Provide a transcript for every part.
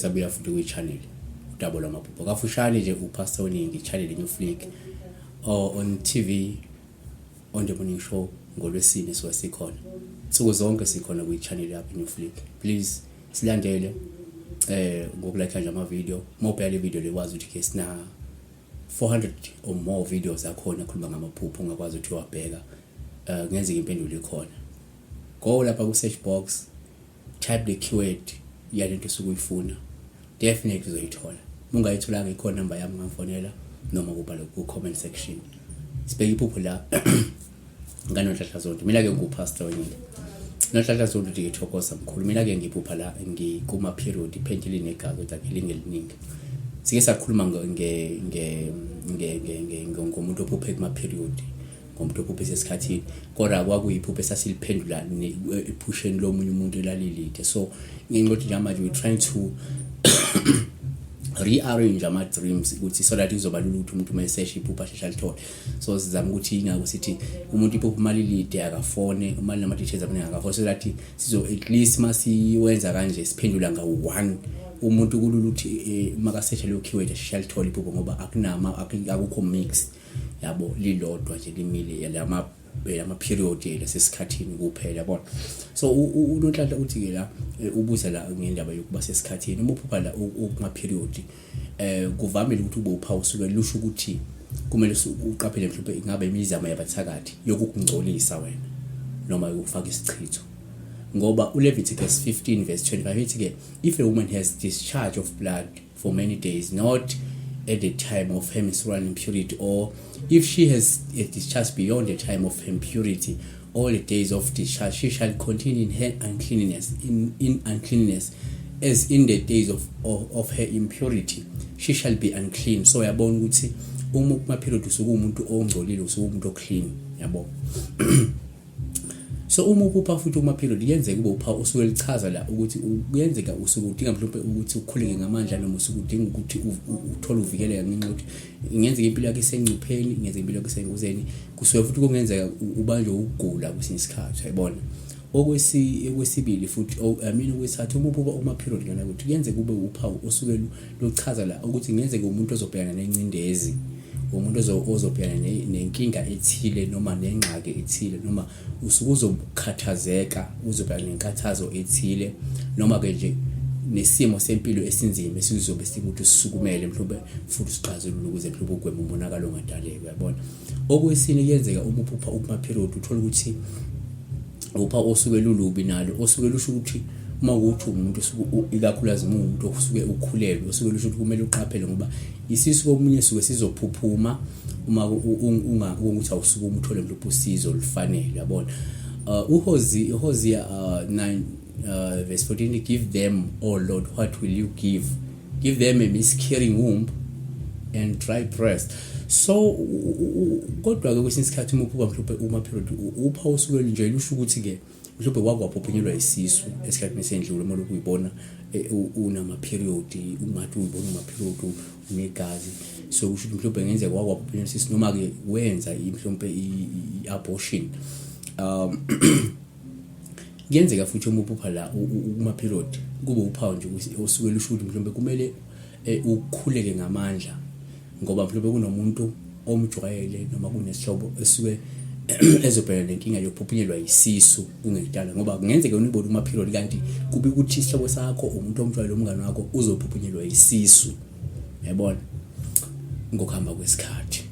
Sabuya futhi kwi-channel udaba lwamaphupho. Kafushane nje, uPastor Oningi, channel New Flick or on TV on the morning show ngolwesine suke sikhona. Nsuku zonke sikhona kwi-channel yakho New Flick. Please silandele ngokulike nje ama video. Mawubheka le video lekwazi ukuthi ke sina 400 or more videos akhona akhuluma ngamaphupho, ungakwazi ukuthi uwabheka. Kungenzeka impendulo ikhona. Go lapha ku search box, type the keyword yalento osuke uyifuna, definitely uzoyithola. Uma ungayitholanga, ikhona number yami, ungangifonela noma kubhale ku comment section. Sibheke iphupho la nganoNhlanhla Zondi. Mina ke nguPastor Wenyini. Nonhlanhla Zondi uthi, "Ngithokoza mkhulu, mina ke ngiphupha la ngikuma period, iphenti linegazi kodwa ke lingeliningi." Sike sakhuluma ngomuntu ophuphe kuma period, ngomuntu ophuphe esesikhathini, kodwa kwakuyiphupho esasiliphendula ephusheni lomunye umuntu elalilide. So ngenxa yokuthi njengamanje we trying to rearrange ama-dreams ukuthi so that kuzoba lula ukuthi umuntu uma esesha iphupho asheshe alithole. So sizama ukuthi ingako sithi umuntu iphupho uma lilide akafone, uma linama-details amaningi akafone, so that sizo at least masiwenza kanje siphendula nga-one umuntu, kulula ukuthi uma kasesha leyo keyword asheshe alithole iphupho, ngoba akunama akukho mix yabo, lilodwa nje limile lama period lasesikhathini kuphela, yabona. So uNonhlanhla uthi ke la ubuza la ngendaba yokuba sesikhathini. Uma uphupha la kuma period, kuvamile ukuthi ube uphawu usuke lusho ukuthi kumele uqaphele, mhlawumbe ingabe imizamo yabathakathi yokukungcolisa wena noma yokufaka isichitho, ngoba uLeviticus 15 verse 25 ithi ke, "If a woman has discharge of blood for many days, not at the time of her menstrual impurity, or if she has a discharge beyond the time of her impurity, all the days of discharge she shall continue in her uncleanness, in uncleanness as in the days of her impurity, she shall be unclean." So uyabona ukuthi uma kuma period usuke umuntu ongcolile, usuke umuntu oclean, yabo. So uma uphupha futhi uma period, kuyenzeka ube uphawu usuke lichaza la ukuthi kuyenzeka usuke udinga mhlawumbe ukuthi ukhuleke ngamandla noma usuke udinga ukuthi uthole uvikeleka, ngenxa yokuthi ingenzeka impilo yakho isengcupheni, ingenzeka impilo yakho isengozini. Kusuke futhi kungenzeka ubanjwe ukugula kwesinye isikhathi, uyayibona. Okwesibili futhi, I mean okwesithathu, uma uphupha uma period ngana ukuthi kuyenzeka ube uphawu osuke luchaza la ukuthi kungenzeka umuntu ozobhekana nencindezi, umuntu ozobhekana nenkinga ethile noma nengxaki ethile, noma usuke uzokhathazeka, uzobhekana nenkathazo ethile, noma ke nje nesimo sempilo esinzima esizobe sikuthi usisukumele mhlawumbe futhi usixazulule ukuze mhlawumbe ugweme umonakalo ongadaleka, uyabona. Okwesine, kuyenzeka uma uphupha kuma period uthola ukuthi upha osuke lulubi nalo, osuke lusho ukuthi uma kuwukuthi umuntu osuke ikakhulukazi uma uwumuntu osuke ukhulelwe, osuke lusho ukuthi kumele uqaphele, ngoba isisu komunye suke sizophuphuma uma ukuthi awusukumi uthole mhlawumbe usizo olufanele, uyabona. UHosea 9 verse 14: "Give them, oh Lord, what will you give? Give them a miscarrying womb and dry breast." So kodwa ke kwesinye isikhathi uma uphupha mhlawumbe uma period, upha usuke nje lusho ukuthi ke mhlawumbe wakwaphuphunyelwa isisu esikhathini esendlule. Uma lokhu uyibona unama period, ungathi uyibona uma period unegazi, so kusho ukuthi mhlawumbe ngenzeka wakwaphuphunyelwa isisu noma ke wenza mhlawumbe i-abortion. Kuyenzeka futhi uma uphupha la kuma period kube uphawu nje osuke lusho ukuthi mhlawumbe kumele ukhuleke ngamandla, ngoba mhlawumbe kunomuntu omjwayele noma kunesihlobo esuke ezobhekana nenkinga yokuphuphunyelwa isisu kungekudala, ngoba kungenzeka wena uyibone kuma period kanti kube ukuthi isihlobo sakho, umuntu omjwayele, umngane wakho uzophuphunyelwa isisu, yabona, ngokuhamba kwesikhathi.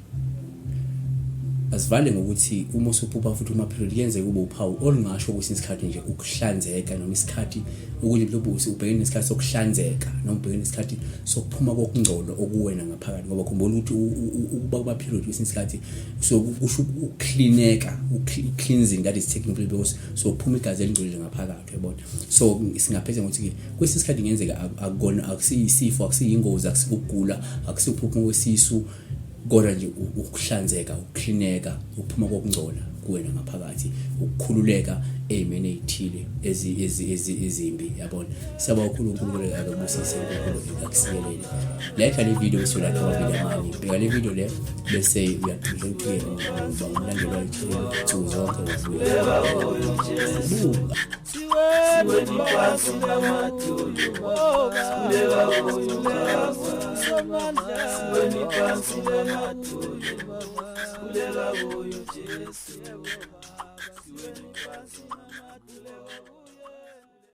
Asivale ngokuthi uma usuphupha futhi uma period, kuyenzeka ube uphawu olungasho kwesinye isikhathi nje ukuhlanzeka noma isikhathi ukuthi mhlawumbe ubhekene nesikhathi sokuhlanzeka noma ubhekene nesikhathi sokuphuma kokungcola okuwena ngaphakathi, ngoba khumbula ukuthi ukuba kuba period kwesinye isikhathi so kusho ukuklineka, cleansing that is taking place, because so kuphuma igazi elingcolile ngaphakathi, uyabona. So singaphetha ngokuthi-ke kwesinye isikhathi kungenzeka akukona, akusiyisifo, akusiyingozi, akusikugula, akusikuphuma kwesisu, kodwa nje ukuhlanzeka, ukuklineka, ukuphuma kokungcola kuwena ngaphakathi, ukukhululeka ey'meni ey'thile ezimbi, yabona. Siyabonga kakhulu. UNkulunkulu akubusise, uNkulunkulu akusikelele. Like le video bese ulike amavidiyo amanye. Bheka le video le bese uyaqinisa ukuthi-ke uba umlandeli wayo nsuku zonke ubuya buka. Siweni phansi namadolo, sikhuleka kuyo Baba. Siweni phansi namadolo, sikhuleka kuyo Jesu. Siweni phansi namadolo.